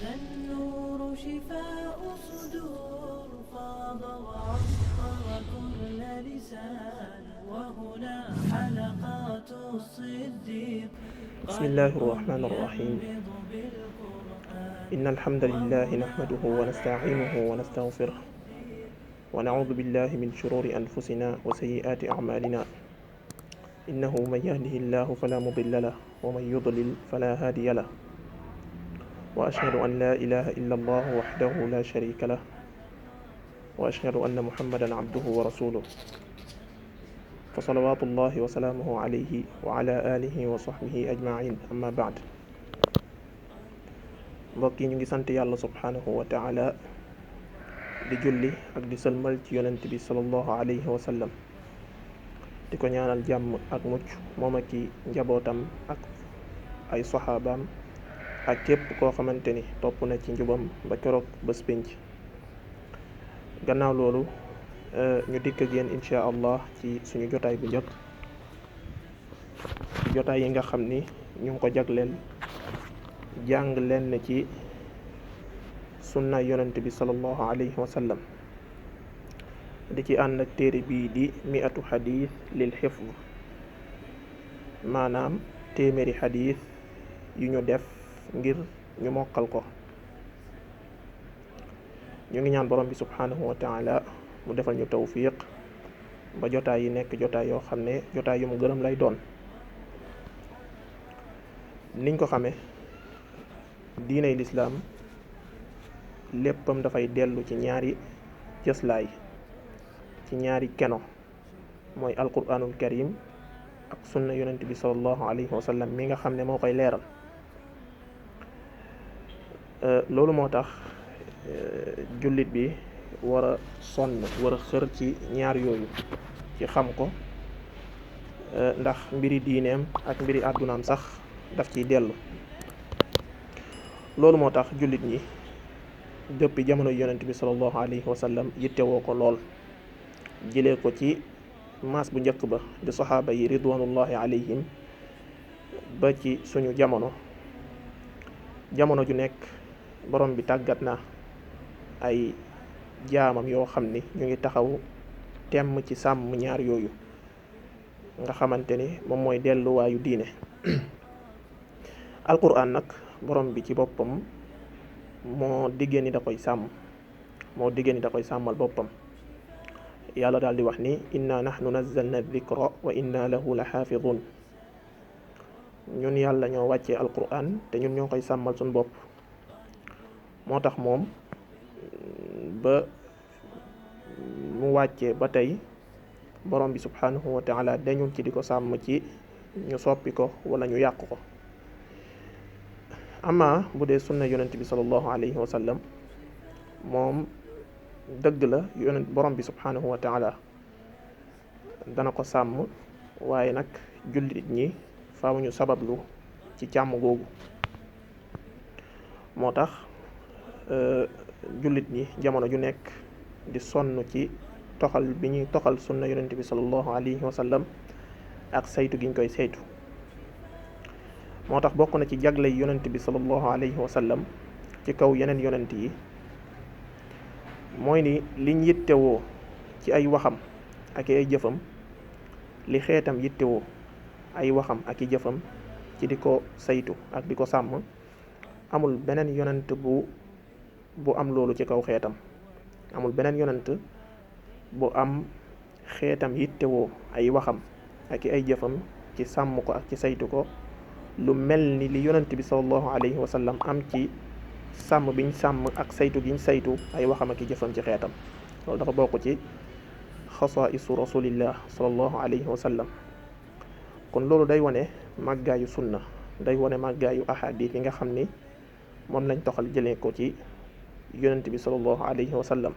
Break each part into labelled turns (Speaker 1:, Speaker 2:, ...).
Speaker 1: هذا النور شفاء صدور فاض وعطر كل لسان وهنا حلقات الصديق
Speaker 2: بسم الله الرحمن الرحيم إن الحمد لله نحمده ونستعينه ونستغفره ونعوذ بالله من شرور أنفسنا وسيئات أعمالنا إنه من يهده الله فلا مضل له ومن يضلل فلا هادي له وأشهد أن لا إله إلا الله وحده لا شريك له وأشهد أن محمدا عبده ورسوله فصلوات الله وسلامه عليه وعلى آله وصحبه أجمعين أما بعد mbokk yi ñu ngi sant yàlla subhanahu wa taala di julli ak di sëlmal ci yonent bi sallallahu alayhi wa sallam di ko ñaanal jàmm ak mucc moom ak i njabootam ak ay saxaabaam ak képp koo xamante ni topp na ci njubam ba keroog bés pénc gannaaw loolu ñu dikk ak yéen insha allah ci suñu jotaay bu njëkk ci jotaay yi nga xam ni ñu ngi ko jagleel jàng leen ci sunna yonent bi sallallahu alayhi wa sallam di ci ànd ak téere bii di mi'atu xadiis lil xifd maanaam téeméeri xadiis yu ñu def ngir ñu mokkal ko ñu ngi ñaan borom bi subhanahu wa taala mu defal ñu tawfiq ba jotaay yi nekk jotaay yoo xam ne jotaay yu mu gërëm lay doon niñ ko xamee diiney lislaam léppam dafay dellu ci ñaari cëslaay ci ñaari keno mooy alquranul karim ak sunna yonent bi sallallahu alayhi wa sallam mi nga xam ne moo koy leeral loolu moo tax jullit bi war a sonn war a xër ci ñaar yooyu ci xam ko ndax mbiri diineem ak mbiri àddunaam sax daf ciy dellu loolu moo tax jullit ñi depuis jamono yonent bi sallallahu alayhi wa sallam yittewoo ko lool jëlee ko ci maas bu njëkk ba di saxaaba yi ridwanullahi alayhim ba ci suñu jamono ju nekk borom bi tàggat na ay jaamam yoo xam ni ñu ngi taxaw temm ci sàmm ñaar yooyu nga xamante ni moom mooy delluwaayu diine alquran nag borom bi ci boppam moo diggée ni da koy sàmm moo diggée ni da koy sàmmal boppam yàlla daal di wax ni inna nahnu nazzalna dhikra wa inna lahu la xaafidun ñun yàlla ñoo wàccee alquran te ñun ñoo koy sàmmal suñ bopp moo tax moom ba mu wàccee ba tey borom bi subhanahu wa taala dañul ci di ko sàmm ci ñu soppi ko wala ñu yàq ko ama bu dee sunna yonent bi sallallahu alayhi wa sallam moom dëgg la yonent borom bi subhanahu wa taala dana ko sàmm waaye nag jullit ñi faaw ñu sabablu ci càmm googu moo tax jullit ñi jamono ju nekk di sonn ci toxal bi ñuy toxal sunna yonent bi sallallahu alayhi wa sallam ak saytu giñ koy saytu moo tax bokk na ci jagley yonent bi sallallahu alayhi wa sallam ci kaw yeneen yonent yi mooy ni liñ yittewoo ci ay waxam ak ay jëfam li xeetam yittewoo ay waxam ak i jëfam ci di ko saytu ak di ko sàmm amul beneen yonent bu am loolu ci kaw xeetam amul beneen yonent bu am xeetam yittewoo ay waxam ak i ay jëfam ci sàmm ko ak ci saytu ko lu mel ni li yonent bi sallallahu alayhi wa sallam am ci sàmm biñ sàmm ak saytu giñ saytu ay waxam ak i jëfam ci xeetam loolu dafa bokk ci xasaisu rasulillah sallallahu alayhi wa sallam kon loolu day wane màggaayu sunna day wane màggaayu ahadith yi nga xam ni moom lañ toxal jëlee ko ci yonent bi sallallahu alayhi wa sallam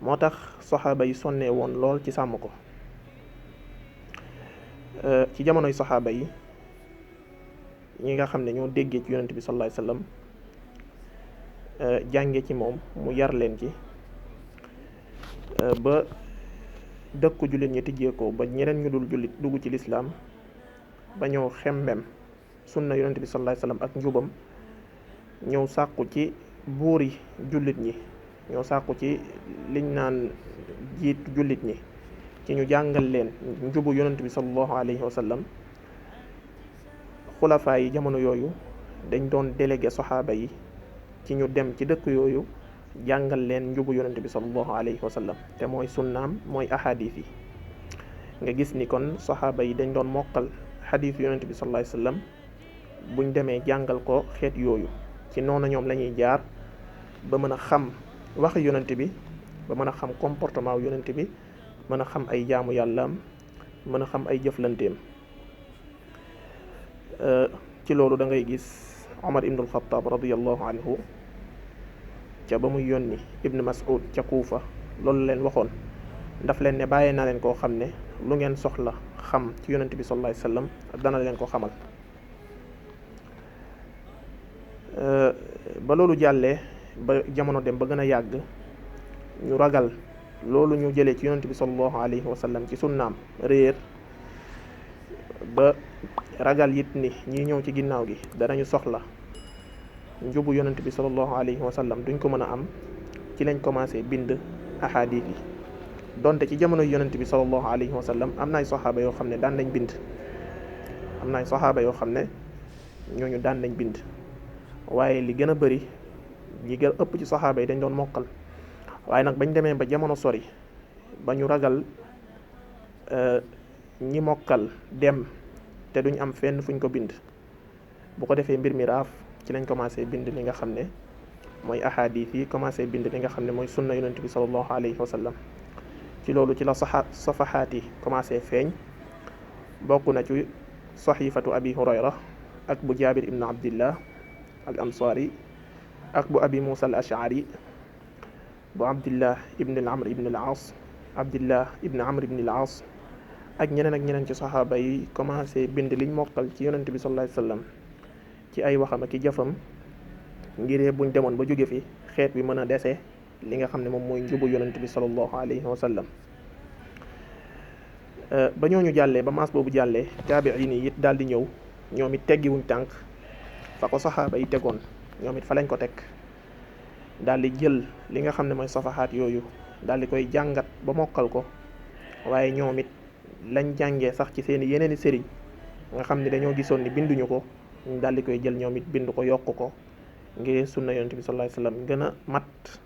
Speaker 2: moo tax saxaaba yi sonnee woon lool ci sàmm ko ci jamonoy saxaaba yi ñi nga xam ne ñoo déggee ci yonent bi sallallahu alayhi wasallam jànge ci moom mu yar leen ci ba dëkku jullit ñi tijjee ko ba ñeneen ñu dul jullit dugg ci lislaam ba ñëw xemmem sunna yonent bi sallallahu alayhi wasallam ak njubam ñëw sàkku ci buuri jullit ñi, ñëw sàkku ci liñ naan jiitu jullit ñi ci ñu jàngal leen njubu yonent bi sallallahu alayhi wa sallam. xulafaa yi jamono yooyu dañ doon délégué saxaaba yi ci ñu dem ci dëkk yooyu jàngal leen njubu yonent bi sallallahu alayhi wa sallam, te mooy sunnaam, mooy ahadis yi. nga gis ni kon saxaaba yi dañ doon mokkal xadiis yonent bi sallallahu alayhi wa sallam buñ demee jàngal ko xeet yooyu. ci noonu ñoom la ñuy jaar ba mën a xam waxi yonent bi, ba mën a xam comportement yonent bi, mën a xam ay jaamu yàllaam, mën a xam ay jëflanteem. ci loolu da ngay gis Omar ibnul Xattaab radiyallahu anhu ca ba muy yónni Ibn Mas'ud ca Kuufa loolu leen waxoon, daf leen ne bàyyee naa leen koo xam ne lu ngeen soxla xam ci yonent bi sallallahu alayhi wa sallam dana leen ko xamal. ba loolu jàllee ba jamono dem ba gën a yàgg, ñu ragal loolu ñu jëlee ci yonent bi sallallahu alayhi wa sallam ci sunnaam réer, ba ragal it ni ñi ñëw ci ginnaaw gi danañu soxla njubu yonent bi sallallahu alayhi wa sallam duñ ko mën a am. ci lañ commencé bind ahadith yi, donte ci jamono yonent bi sallallahu alayhi wa sallam am na ay saxaaba yoo xam ne daan nañ bind, am na ay saxaaba yoo xam ne ñooñu daan nañ bind, waaye li gën a bëri ñi gën ëpp ci saxaaba yi dañ doon mokkal. waaye nag bañ demee ba jamono sori ba ñu ragal ñi mokkal dem te duñ am fenn fuñ ko bind, bu ko defee mbir mi raaf, ci lañ commencé bind li nga xam ne mooy ahadith yi, commencé bind li nga xam ne mooy sunna yonent bi sallallahu alayhi wa sallam. ci loolu ci la safahaat yi commencé feeñ, bokk na ci saxifatu abi hurayra ak bu jaabir ibn abdillah al ansaari ak bu abi musa al ash'ari, bu abdillah ibn al amr ibn al aas, abdillah ibn amr ibn al aas ak ñeneen ci saxaaba yi commencé bind liñ mokkal ci yonent bi sallallahu alayhi wa sallam ci ay waxam ak i jëfam, ngiree buñ demoon ba jóge fi xeet bi mën a dese li nga xam ne moom mooy njubu yonent bi sallallahu alayhi wa sallam. ba ñooñu jàllee, ba maas boobu jàllee, taabi'iin yi it daal di ñëw, ñoom it teggiwuñ tànk fa ko saxaaba yi tegoon, ñoom it fa lañ ko teg, daal di jël li nga xam ne mooy safahaat yooyu daal di koy jàngat ba mokkal ko. waaye ñoom it lañ jàngee sax ci seeni yeneeni sëriñ nga xam ne dañoo gisoon ni binduñu ko, ñu daal di koy jël ñoom it bind ko, yokk ko, ngir sunna yonent bi sallallahu alayhi wasallam gën a mat,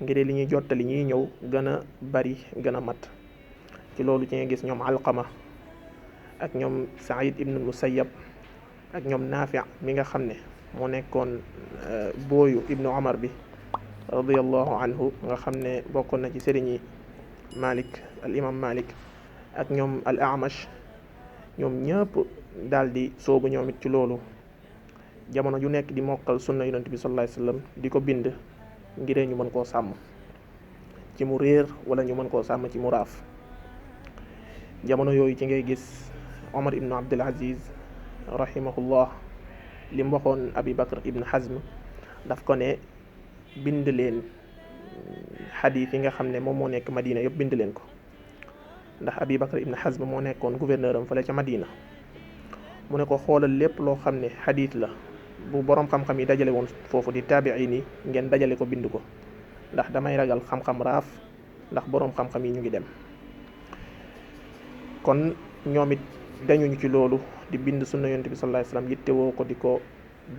Speaker 2: ngir li ñuy jottali ñuy ñëw gën a bari, gën a mat. ci loolu ci nga gis ñoom Alqama ak ñoom Saïd ibn Musayyab ak ñoom Naafi mi nga xam ne moo nekkoon booyu ibnu Omar bi radiyallahu anhu, nga xam ne bokkoon na ci sëriñi Malik, al imam Malik, ak ñoom al Amash, ñoom ñëpp daal di soobu ñoom it ci loolu, jamono ju nekk di mokkal sunna yonent bi sallallahu alayhi wasallam di ko bind ngiree ñu mën koo sàmm ci mu réer wala ñu mën koo sàmm ci mu raaf. jamono yooyu ci ngay gis Omar ibn Abdul Aziz rahimahullah li mu waxoon Abi Bakr ibn Hazm, daf ko ne bind leen xadiis yi nga xam ne moom moo nekk Madina yëpp bind leen ko, ndax Abi Bakr ibn Hazm moo nekkoon gouverneur am fële ca Madina. mu ne ko xoolal lépp loo xam ne xadiis la bu boroom xam-xam yi dajale woon foofu di taabi'iin yi, ngeen dajale ko bind ko, ndax damay ragal xam-xam raaf, ndax boroom xam-xam yi ñu ngi dem. kon ñoom it dañuñu ci loolu di bind sunna yonent bi sallallahu alayhi wasallam, yittewoo ko, di ko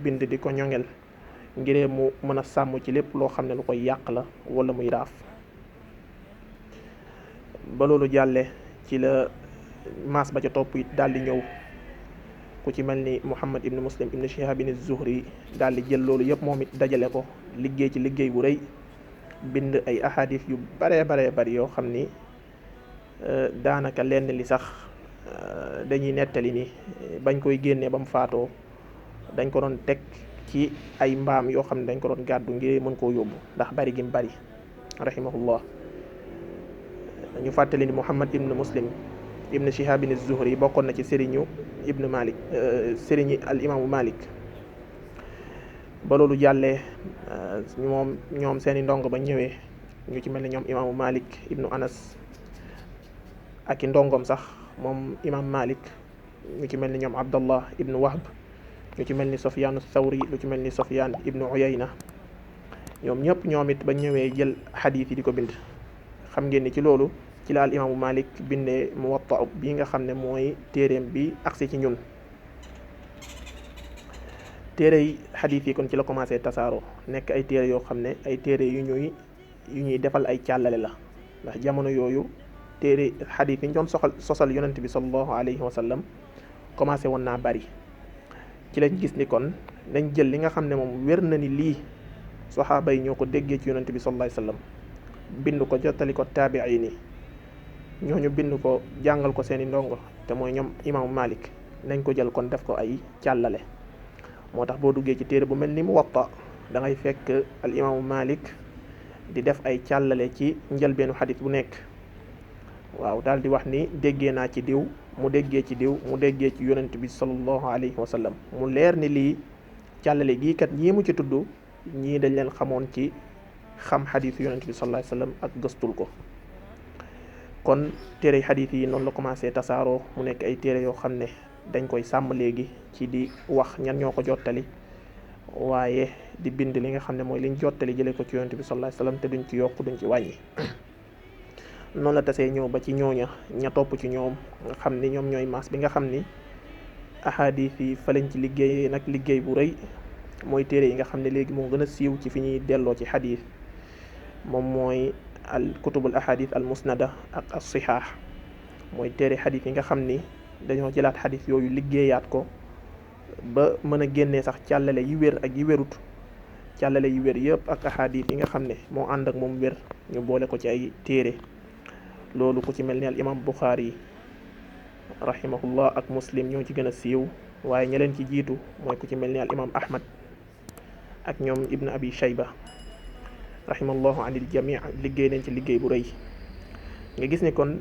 Speaker 2: bind, di ko ñoŋel, ngiree mu mën a sàmm ci lépp loo xam ne lu koy yàq la wala muy raaf. ba loolu jàlle ci la maas ba ca topp it daal di ñëw, ku ci mel ni Muhammad ibn Muslim ibn Shihab ibn Zuhri daal di jël loolu yëpp moom it dajale ko, liggéey ci liggéey bu rëy, bind ay ahadis yu baree bari yoo xam ni daanaka lenn li sax dañuy nettali ni bañ koy génnee ba mu faatoo dañ ko doon teg ci ay mbaam yoo xam ne dañ ko doon gàddu ngir mën koo yóbbu, ndax bari gi mu bari rahimahullah. ñu fàttali ni Muhammad ibn Muslim ibn Shihab ibn Zuhri bokkoon na ci sëriñu ibnu Malik, sëriñi al imaamu Malik. ba loolu jàllee ñoom seeni ndongo ba ñëwee, ñu ci mel ni ñoom imaamu Malik ibnu Anas ak i ndongom sax moom imam Malik, ñu ci mel ni ñoom Abdallah ibnu Wahb ñu ci mel ni Sufyaan Thawri, lu ci mel ni Sufyaan ibnu Uyayna, ñoom ñëpp ñoom it ba ñëwee jël xadiis yi di ko bind. xam ngeen ni ci loolu ci la al imaamu Malik bindee Muwatta bi nga xam ne mooy téereem bi agsi ci ñun. téere yi xadiis yi kon ci la commencé tasaaroo nekk ay téere yoo xam ne ay téere yu ñuy defal ay càllale la, ndax jamono yooyu téere xadiis yi ñu doon sosal yonent bi sallallahu alayhi wa sallam commencé woon naa bari. ci lañ gis ni kon nañ jël li nga xam ne moom wér na ni lii saxaaba yi ñoo ko déggee ci yonent bi sallallahu alayhi wa sallam, bind ko jottali ko taabiin yi, ñooñu bind ko jàngal ko seeni ndongo te mooy ñoom imaamu Malik, nañ ko jël kon def ko ay càllale. moo tax boo duggee ci téere bu mel ni Muwatta da ngay fekk al imaamu Malik di def ay càllale ci njëlbeenu xadis bu nekk. waaw daal di wax ni déggee naa ci diw, mu déggee ci diw, mu déggee ci yonent bi sallallahu alayhi wa sallam, mu leer ni lii càllale gii kat ñii mu ci tudd ñii dañ leen xamoon ci xam xadisu yonent bi sallallahu alayhi wa sallam ak gëstul ko. kon téere xadis yi noonu la commencé tasaaroo mu nekk ay téere yoo xam ne dañ koy sàmm léegi ci di wax ñan ñoo ko jottali, waaye di bind li nga xam ne mooy liñ jottali jëlee ko ci yonent bi sallallahu alayhi wa sallam te duñ ci yokk duñ ci wàññi. noonu la tasee ñëw ba ci ñooña ña topp ci ñoom nga xam ni ñoom ñooy maas bi nga xam ni ahadis yi fa lañ ci liggéeyee nag liggéey bu rëy. mooy téere yi nga xam ne léegi moo gën a siiw ci fi ñuy delloo ci xadis, moom mooy al kutubul ahadis al musnada ak as sihah. mooy téere xadis yi nga xam ni dañoo jëlaat xadis yooyu liggéeyaat ko ba mën a génnee sax càllale yi wér ak yi wérut, càllale yi wér yëpp ak ahadis yi nga xam ne moo ànd ak moom wér ñu boole ko ci ay téere. loolu ku ci mel ni al imam Bukhari rahimahullah ak Muslim ñoo ci gën a siiw, waaye ña leen ci jiitu mooy ku ci mel ni al imam Ahmad ak ñoom Ibn Abi Shayba rahimallahu anil jamii liggéey nañ ci liggéey bu rëy. nga gis ni kon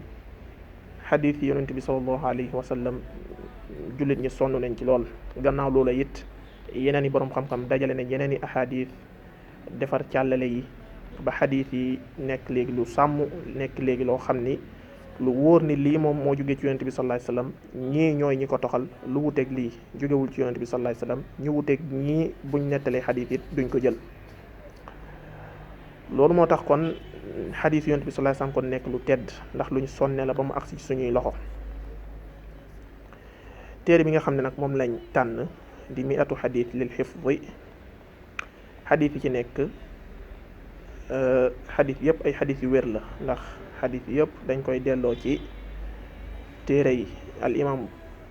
Speaker 2: xadiis yi yonent bi sallallahu alayhi wa sallam jullit ñi sonn nañ ci lool. gannaaw loola it yeneen i borom xam-xam dajale nañ yeneen i ahadis defar càllale yi ba xadiis yi nekk léegi lu sàmm, nekk léegi loo xam ni lu wóor ni lii moom moo jóge ci yonent bi sallallahu alayhi wasallam, ñii ñooy ñi ko toxal. lu wuteeg lii jógewul ci yonent bi sallallahu alayhi wasallam, ñu wuteeg ñii buñ nettalee xadiis it duñ ko jël. loolu moo tax kon xadiis yonent bi sallallahu alayhi wasallam kon nekk lu tedd, ndax luñ sonne la ba mu agsi ci suñuy loxo. téere bi nga xam ne nag moom lañ tànn di mi'atu xadiis lil xifdi, xadiis yi ci nekk xadis yëpp ay xadis yu wér la, ndax xadis yëpp dañ koy delloo ci téere yi al imam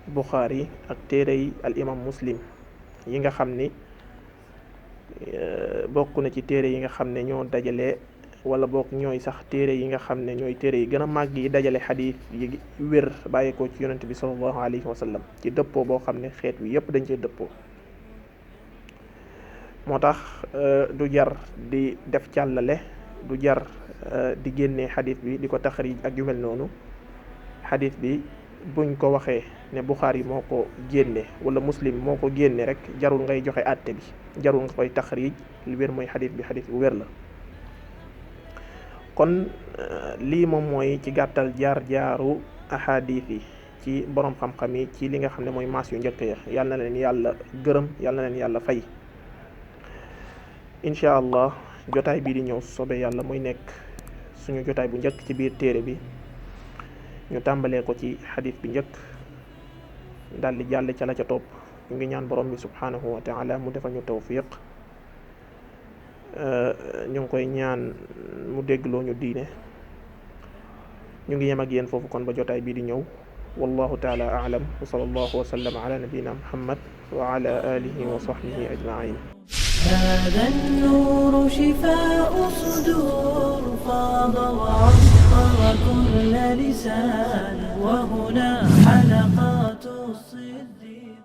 Speaker 2: Bukhari ak téere yi al imam Muslim yi nga xam ni bokk na ci téere yi nga xam ne ñoo dajale, wala bokk ñooy sax téere yi nga xam ne ñooy téere yi gën a màgg yi dajale xadis yi wér bàyyeekoo ci yonent bi sallallahu alayhi wa sallam ci dëppoo boo xam ne xeet wi yëpp dañ cee dëppoo. moo tax du jar di def càllale, du jar di génnee xadis bi di ko taxrij ak yu mel noonu. xadis bi buñ ko waxee ne Buxaari moo ko génne wala Muslim moo ko génne rek jarul ngay joxe àtte bi, jarul nga koy taxrij. li wér mooy xadis bi xadis bu wér la. kon lii moom mooy ci gàttal jaar-jaaru ahadis yi ci borom xam-xam yi ci li nga xam ne mooy maas yu njëkk ya. yal na leen yàlla gërëm, yal na leen yàlla fay. incha allah jotaay bii di ñëw soobee yàlla mooy nekk suñu jotaay bu njëkk ci biir téere bi. ñu tàmbalee ko ci xadis bi njëkk daal di jàll ca la ca topp. ñu ngi ñaan borom bi subhanahu wa taala mu defal ñu tawfiq. ñu ngi koy ñaan mu déggloo ñu diine. ñu ngi yem ak yéen foofu kon ba jotaay bii di ñëw. wallahu taala a'lam wa sallallahu wa sallam ala nabiyyina muhammad wa ala alihi wa sahbihi ajma'in.
Speaker 1: هذا النور شفاء صدور فاض وعطر كل لسان وهنا حلقات